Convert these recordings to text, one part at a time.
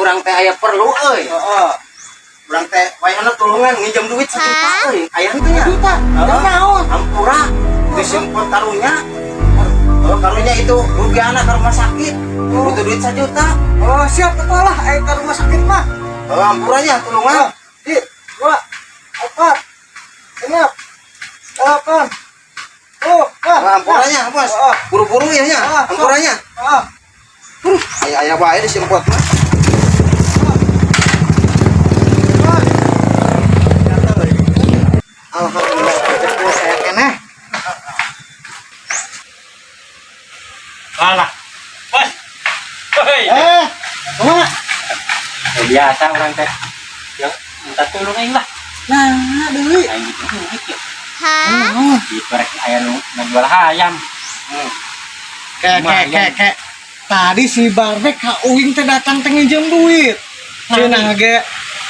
Urang teh aya perlu euy. Heeh. Urang teh wayahna tulungan nginjem duit 1 juta euy. Aya henteu nya? Juta. Heeh. Naon? Hampura disimpan karunya. Oh, karunya itu rugi anak ke rumah sakit. Butuh duit 1 juta. Oh, siap betul lah, ayo ke rumah sakit mah. Oh, hampuranya tulungan. Di, dua, empat, genap, delapan, oh, ah, Oh, hampuranya, Bos. Oh. Buru-buru ya nya. Ah, sok. Hampuranya. Ah, Aya aya wae disimpot mah. Ah. Alhamdulillah, rezeki saya keneh. Alah. Bos. Hei. Eh, kumaha? Ya, biasa urang teh. Ya, minta tolong aing lah. Nah, deui. Aing gitu duit ya. Hmm. Di rek aya nu ngajual hayam. Ke ke ke ke. Tadi si Barbek ka uing teh datang teh nginjem duit. Cenah ge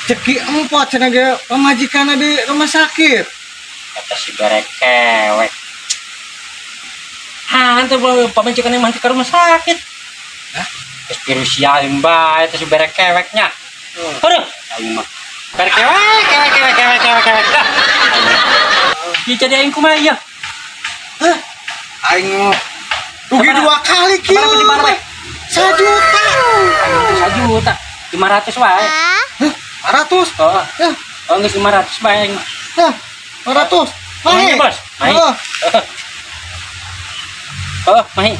cek Ki Empot cenah ge pamajikanna di rumah sakit. Kata si berek kewek. Hah, ente pamajikan yang mati ke rumah sakit. Hah? Terus virus sialin bae teh si berek keweknya. Aduh, aing mah. Berek kewek, kewek, kewek, kewek, kewek, kewek. Dah. Ieu jadi aing kumaha ieu? Hah? Aing mah rugi Sabaraha? dua kali kieu. Sabaraha si Barbek? 1 juta. Aing 1 juta. 500 wae. Hah? 500. Oh, Hah? oh geus 500 bae aing mah. Hah? 500. Mahi, Mahi. Bos. Mahi. Oh, Oh, mahi.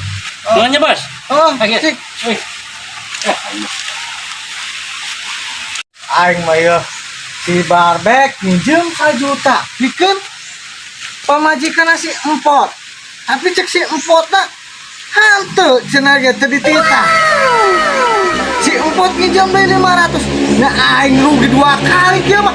Nuhun nya, Bos. Oh, Oke. cik. Wih. Eh, aing mah. Aing mah yeuh. Si Barbek minjem 1 juta. Pikeun pamajikan si Empot. Tapi cek si Empot na hanteu cenah ge teu dititah. Si Empot nginjem deui 500. Nah, aing rugi dua kali kieu mah.